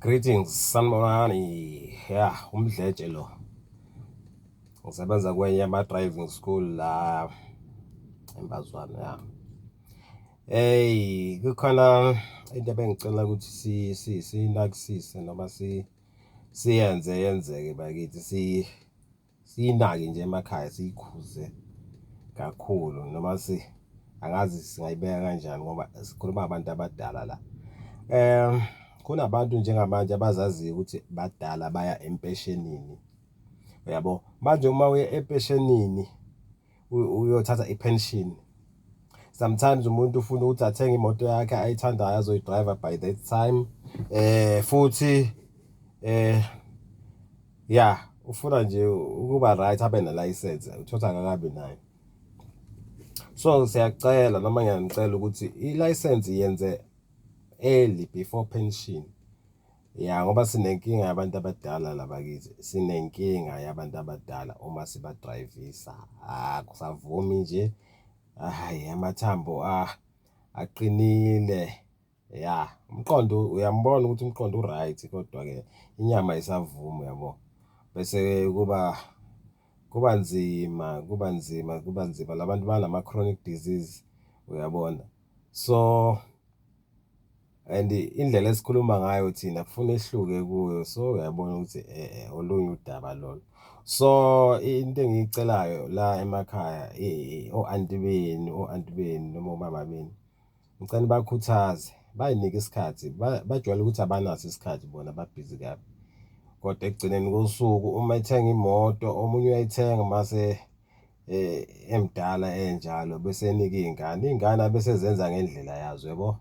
Greetings, sanibonani. Ya, uMdletshe lo. Ngisebenza kwenye yama-driving school la eMbazwana, ya. Hey, kukhona into ebengicela ukuthi siyinakisise noma siyenze yenzeke bakithi, siyinake nje emakhaya, siyikhuze kakhulu noma angazi singayibeka kanjani ngoba sikhuluma ngabantu abadala la. Kunabantu njengamanje abazaziyo ukuthi badala baya empeshenini, uyabo? Manje uma uya empeshenini uyothatha i-pension, sometimes umuntu ufuna ukuthi athenge imoto yakhe ayithandayo azoyi-drive-a by that time, futhi ya, ufuna nje ukuba right, abe nelayisensi, uthole ukuthi akakabi nayo. So siyacela noma ngiyanicela ukuthi ilayisensi yenze early before pension. Ya, ngoba sinenkinga yabantu abadala la bakithi, sinenkinga yabantu abadala uma sibadrayivisa, akusavumi nje, hhayi, amathambo aqinile. Ya, umqondo uyambona ukuthi umqondo u-right kodwa-ke inyama ayisavumi, uyabo? Bese kuba nzima, kuba nzima, kuba nzima, la bantu banama-chronic disease, uyabona? So and indlela esikhuluma ngayo thina kufuna ehluke kuyo, so uyabona ukuthi olunye udaba lolo. So into engiyicelayo la emakhaya, o-anti benu, o-anti benu noma obaba benu, ngicela nibakhuthaze, bay'nike isikhathi, bajwayele ukuthi abanaso isikhathi bona, babhizi kabi. Kodwa ekugcineni kosuku uma ethenga imoto, omunye uyayithenga mase emdala enjalo bese enika iy'ngane, iy'ngane abese zenza ngendlela yazo, uyabo?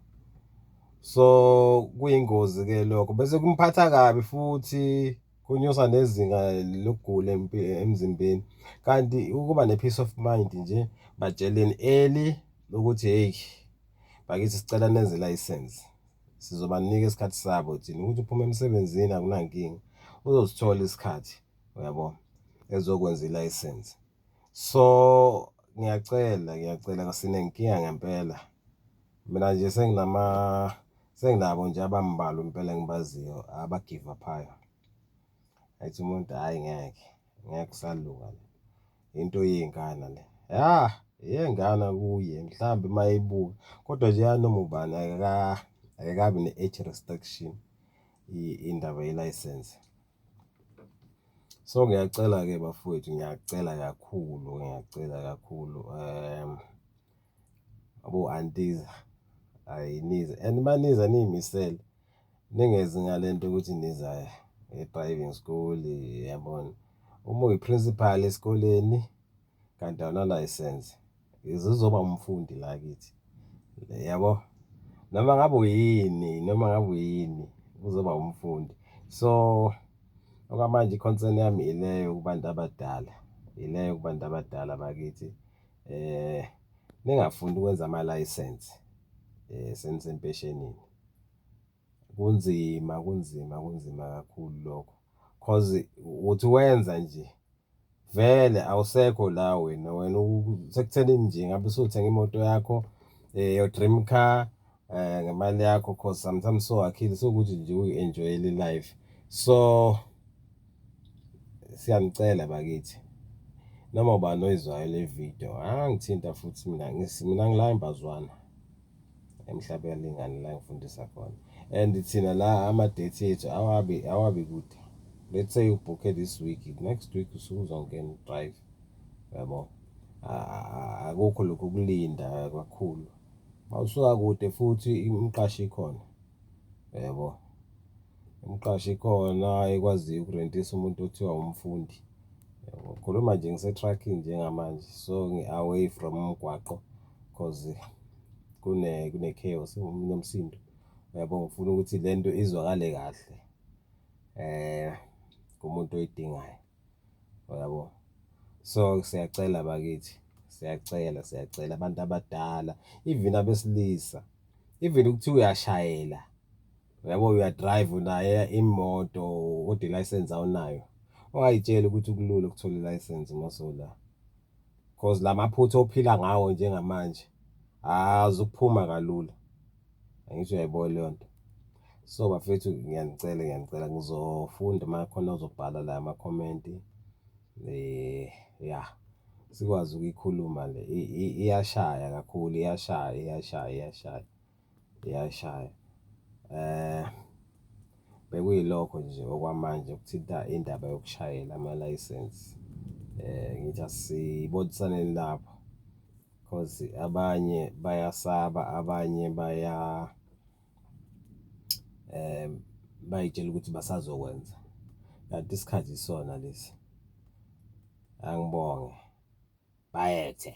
So kuyingozi-ke lokho, bese kumphatha kabi futhi kunyusa nezinga lokugula emzimbeni. Kanti ukuba ne-peace of mind nje, batsheleni early ukuthi hheyi, bakithi sicela nenze ilayisensi, sizobanika isikhathi sabo thina, ukuthi uphume emsebenzini akunankinga, uzosithola isikhathi, uyabo, ezokwenza ilayisensi. So ngiyacela, ngiyacela, sinenkinga ngempela. Mina nje senginabo nje abambalwa impela engibaziyo aba-give up-ayo. Ethi umuntu hhayi, ngeke, ngeke kusalunga le, into yey'ngane le. Ya, eyengane kuye mhlawumbe uma eyibuka kodwa nje yanoma ubani ayikabi ne-age restriction indaba yelayisensi. So ngiyacela-ke bafowethu, ngiyacela kakhulu, ngiyacela kakhulu, abo-aunties, hhayi nize and maniza niy'misele, ningezi ngale nto ukuthi niza e-driving school, yabona. Uma uyi-principal esikoleni kanti awunalayisensi, uzoba umfundi la kithi, yabo? Noma ngabe uyini, noma ngabe uyini, uzoba umfundi. So okwamanje i-concern yami ileyo kubantu abadala, ileyo kubantu abadala bakithi, ningafuni ukwenza amalayisensi senisempeshenini. Kunzima, kunzima, kunzima kakhulu lokho cause uthi wenza nje vele awusekho la wena, wena sekuthenini nje ngabe usuthenga imoto yakho, your dream car ngemali yakho cause sometimes sowakhile sewukuthi nje uyi-enjoy-ele i-life. So siyanicela bakithi, noma ubani oyizwayo le video angangithinta futhi mina, mina ngila eMbazwana, eMhlabuyalingana la engifundisa khona and thina la ama-date ethu awabi kude. Let's say ubhukhe this week, next week usuke uzongena u-drive, uyabo? Akukho lokhu kulinda kakhulu. Mawusuka kude futhi imiqasho ikhona, uyabo? Imiqasho ikhona ekwaziyo ukurentisa umuntu othiwa umfundi, yabo? Ngikhuluma nje ngise-truck-ini njengamanje, so ngi-away from umgwaqo cause kune-chaos, kunomsindo, uyabo? Ngifuna ukuthi lento izwakale kahle kumuntu oyidingayo, uyabo? So siyacela bakithi, siyacela, siyacela abantu abadala, even abesilisa, even ukuthiwa uyashayela, uyabo, uya-drive unayo imoto kodwa ilayisensi awunayo, ungay'tsheli ukuthi kulula ukuthola ilayisensi uma usula cause la maphutha ophila ngawo njengamanje azukuphuma kalula, angithi uyayibona leyo nto? So bafethu ngiyanicela, ngiyanicela ngizofunda uma kukhona ozobhala la amakhomenti ya, sikwazi ukuyikhuluma le iyashaya kakhulu, iyashaya, iyashaya, iyashaya, iyashaya. Bekuyilokho nje okwamanje okuthinta indaba yokushayela amalayisensi, ngithi asibonisaneni lapho cause abanye bayasaba, abanye bayitshela ukuthi basazokwenza kanti isikhathi yisona lesi. Angibonge, bayethe.